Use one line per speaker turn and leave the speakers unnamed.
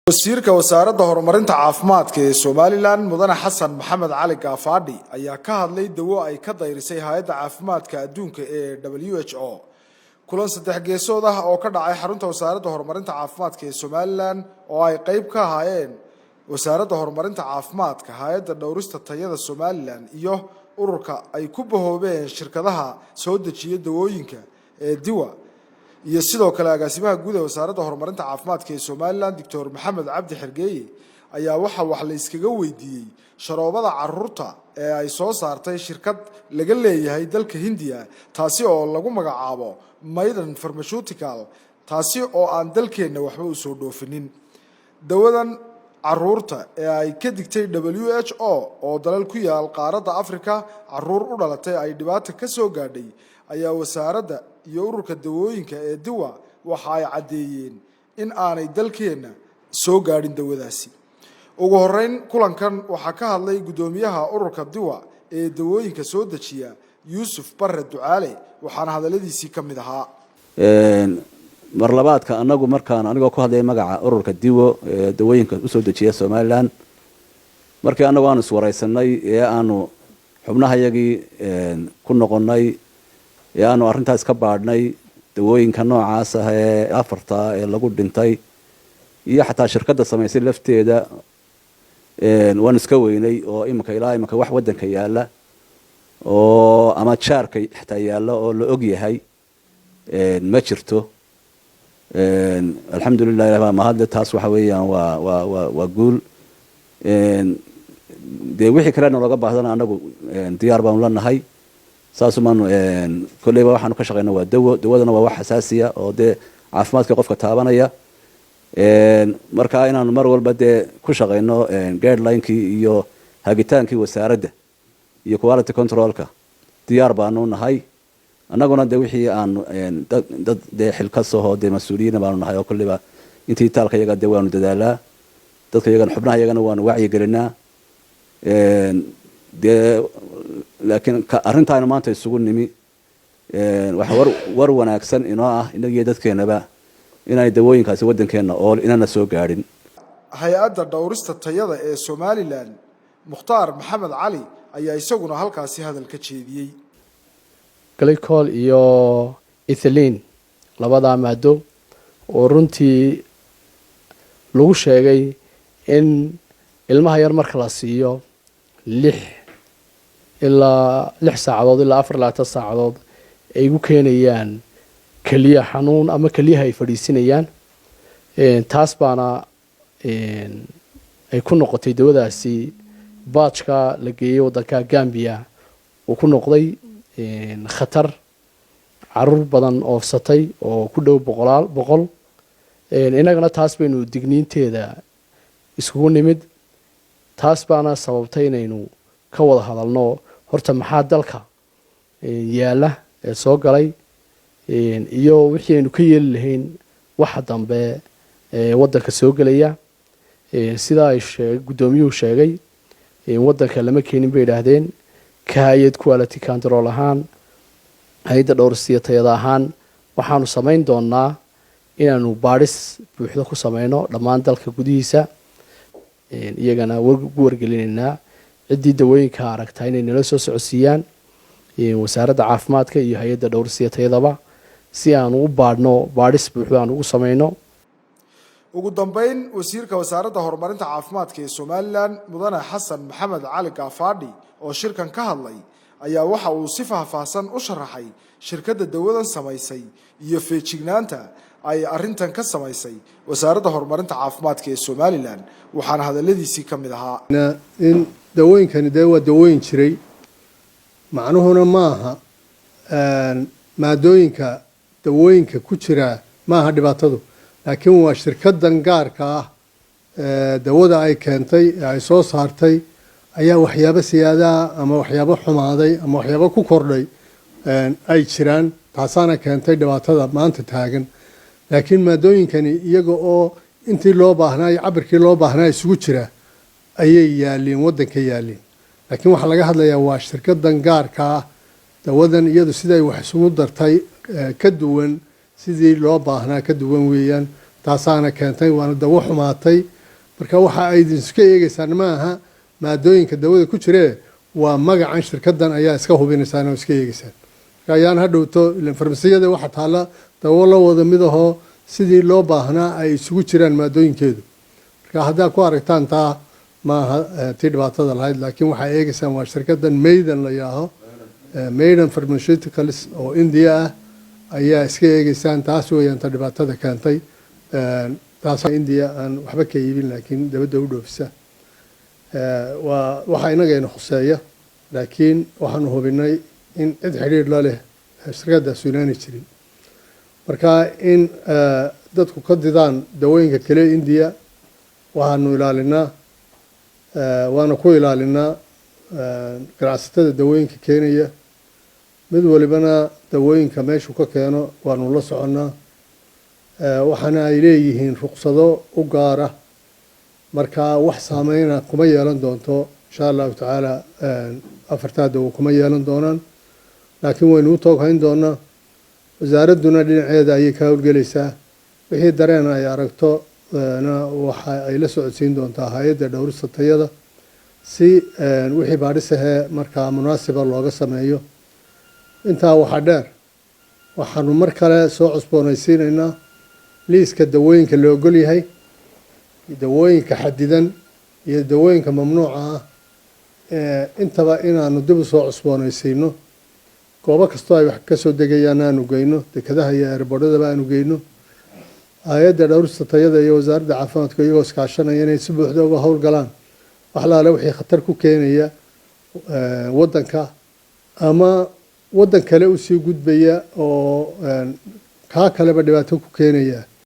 Wasiirka Wasaaradda Horumarinta Caafimaadka ee Somaliland, Mudane Xasan Maxamed Cali Gaafaadhi, ayaa ka hadlay dawo ay ka dayrisay Hay-adda Caafimaadka Adduunka ee WHO. Kulan saddex geesood ah oo ka dhacay xarunta Wasaaradda Horumarinta Caafimaadka ee Somaliland, oo ay qayb ka ahaayeen Wasaaradda Horumarinta Caafimaadka, Hay-adda Dhowrista Tayada Somaliland iyo ururka ay ku bahoobeen shirkadaha soo dejiya dawooyinka ee DIWA, iyo sidoo kale agaasimaha guud ee Wasaaradda Horumarinta Caafimaadka ee Somaliland, Doctor Maxamed Cabdi Xergeeye, ayaa waxaa wax la iskaga weydiiyey sharoobada caruurta ee ay soo saartay shirkad laga leeyahay dalka Hindiya, taasi oo lagu magacaabo Maiden Pharmaceutical, taasi oo aan dalkeenna waxba u soo dhoofinin. Dawadan caruurta ee ay ka digtay WHO, oo dalal ku yaal qaaradda Africa caruur u dhalatay ay dhibaata ka soo gaadhay, ayaa wasaaradda iyo ururka dawooyinka ee DIWA waxa ay caddeeyeen in aanay dalkeenna soo gaadhin dawadaasi. Ugu horeyn kulankan waxaa ka hadlay guddoomiyaha ururka DIWA ee dawooyinka soo dejiya, Yuusuf Barre Ducaale, waxaana hadalladiisii ka mid ahaa:
Mar labaadka, anagu markaan anigoo ku hadlaya magaca ururka DIWO ee dawooyinka usoo dejiya Somaliland, markii anagu aanu iswaraysanay ee aanu xubnahayagii ku noqonnay ee aanu arrintaas ka baadhnay, dawooyinka noocaas ah ee afarta ee lagu dhintay iyo xataa shirkadda samaysay lafteeda waanu iska weynay, oo iminka ilaa iminka wax waddanka yaalla oo ama jaarka xataa yaalla oo la og yahay ma jirto. Alxamdulilah, ilah baa mahadle. Taas waxa weeyaan waa guul. Dee wixii kalena looga baahdana anagu diyaar baanu la nahay. Saasumaanu kolleyba waxaanu ka shaqeyna waa dawo, dawadana waa wax xasaasiya oo dee caafimaadka qofka taabanaya. Marka inaanu mar walba dee ku shaqeyno guideline-kii iyo hagitaankii wasaaradda iyo quality control-ka diyaar baanu nahay. Annaguna dee wixii aanu dad dee xilkasahoo dee mas-uuliyiina baanu nahay, oo kolleyba intii taalka iyaga dee waanu dadaalaa, dadka iyagana, xubnaha iyagana waanu wacyigelinaa dee. Laakiin arrintaanu maanta isugu nimi waxa war wanaagsan inoo ah innagiyo dadkeenaba inaanay dawooyinkaasi waddankeenna ool inana soo gaadhin.
Hay-adda Dhowrista Tayada ee Somaliland, Mukhtaar Maxamed Cali, ayaa isaguna halkaasi hadal ka jeediyey.
Glycol iyo ethylene, labadaa maado oo runtii lagu sheegay in ilmaha yar marka la siiyo 6 ilaa 6 saacadood ilaa 24 saacadood ay ugu keenayaan keliya xanuun ama keliyaha ay fadhiisinayaan. Taas baana ay ku noqotay dawadaasi batch-ka la geeyey waddanka Gambia uu ku noqday khatar, caruur badan oofsatay oo ku dhow boqolaal 100. Innagana taas baynu digniinteeda iskugu nimid. Taas baana sababtay inaynu ka wada hadalno horta maxaa dalka yaalla ee soo galay iyo wixii aynu ka yeeli lahayn waxa dambe ee waddanka soo gelaya. Sidaa ay guddoomiyuhu sheegay, waddanka lama keenin bay idhaahdeen. Ka hay-ad quality control ahaan, hay-adda dhowrsiya tayada ahaan, waxaanu samayn doonaa inaanu baadhis buuxdo ku sameyno dhammaan dalka gudihiisa. Iyagana ku wargelinaynaa ciddii dawooyinka aragtaa inay nala soo socodsiiyaan Wasaaradda Caafimaadka iyo hay-adda dhowrsiya tayadaba, si aanu u baadhno, baadhis buuxdo aan ugu sameyno.
Ugu dambeyn, wasiirka Wasaaradda Horumarinta Caafimaadka ee Somaliland, Mudane Xasan Maxamed Cali Gaafaadhi, oo shirkan ka hadlay, ayaa waxa uu si faahfaahsan u sharaxay shirkadda dawadan samaysay iyo feejignaanta ay arrintan ka samaysay Wasaaradda Horumarinta Caafimaadka ee Somaliland, waxaana hadalladiisii ka mid ahaa:
In dawooyinkani dee waa dawooyin jiray, macnuhuna maaha maadooyinka dawooyinka ku jira maaha dhibaatadu, laakiin waa shirkadan gaarka ah dawada ay keentay ee ay soo saartay ayaa waxyaabo siyaadaha ama waxyaabo xumaaday ama waxyaabo ku kordhay ay jiraan. Taasaana keentay dhibaatada maanta taagan. Laakiin maadooyinkani iyaga oo intii loo baahnaa iyo cabirkii loo baahnaa isugu jira ayay yaaliin, waddanka yaaliin. Laakiin waxaa laga hadlayaa waa shirkadan gaarka ah, dawadan iyadu siday wax isugu dartay ka duwan sidii loo baahnaa, ka duwan weeyaan. Taasaana keentay, waana dawo xumaatay. Marka waxa ay iska eegeysaan ma aha maadooyinka dawada ku jiree, waa magacan shirkadan ayaa iska hubinaysaan oo iska eegeysaan. Marka ayaan hadhowto ilan farmasiyada waxa taalla dawo la wada mid ahoo sidii loo baahnaa ay isugu jiraan maadooyinkeedu. Marka haddaa ku aragtaan taa maaha tii dhibaatada lahayd, laakiin waxaa eegeysaan waa shirkadan Maiden la yidhaaho, Maiden Pharmaceuticals oo India ah ayaa iska eegeysaan. Taas weeyaan ta dhibaatada keentay. Taas India aan waxba ka iibin, laakiin dabadda u dhoofisa waa waxa inagayna khuseeya, laakiin waxaanu hubinay in cid xidhiidh la leh shirkadaas inaanay jirin. Marka in dadku ka didaan dawooyinka kale India waxaanu ilaalinaa, waana ku ilaalinaa ganacsatada dawooyinka keenaya. Mid walibana dawooyinka meeshuu ka keeno waanu la soconnaa, waxaana ay leeyihiin ruqsado u gaara. Marka wax saameyna kuma yeelan doonto, insha Allahu tacaala, afartaa dawo kuma yeelan doonaan, laakiin waynu u tooghayn doonaa. Wasaaradduna dhinaceeda ayay ka howlgelaysaa. Wixii dareen ay aragto na waxa ay la socodsiin doontaa hay-adda dhowrista tayada si wixii baadhisahee markaa munaasiba looga sameeyo. Intaa waxaa dheer, waxaanu mar kale soo cusboonaysiinaynaa liiska dawooyinka la ogol yahay, dawooyinka xadidan iyo dawooyinka mamnuuca ah, intaba inaanu dib u soo cusboonaysiino. Goobo kastoo ay wax kasoo degayaan aanu geyno, dekadaha iyo airboodhadaba aanu geyno. Hay-adda dhowrista tayada iyo wasaaradda caafimaadka iyagoo iskaashanaya inay si buuxda uga howlgalaan wax laale wixii khatar ku keenaya waddanka ama waddan kale usii gudbaya oo kaa kaleba dhibaato ku keenaya.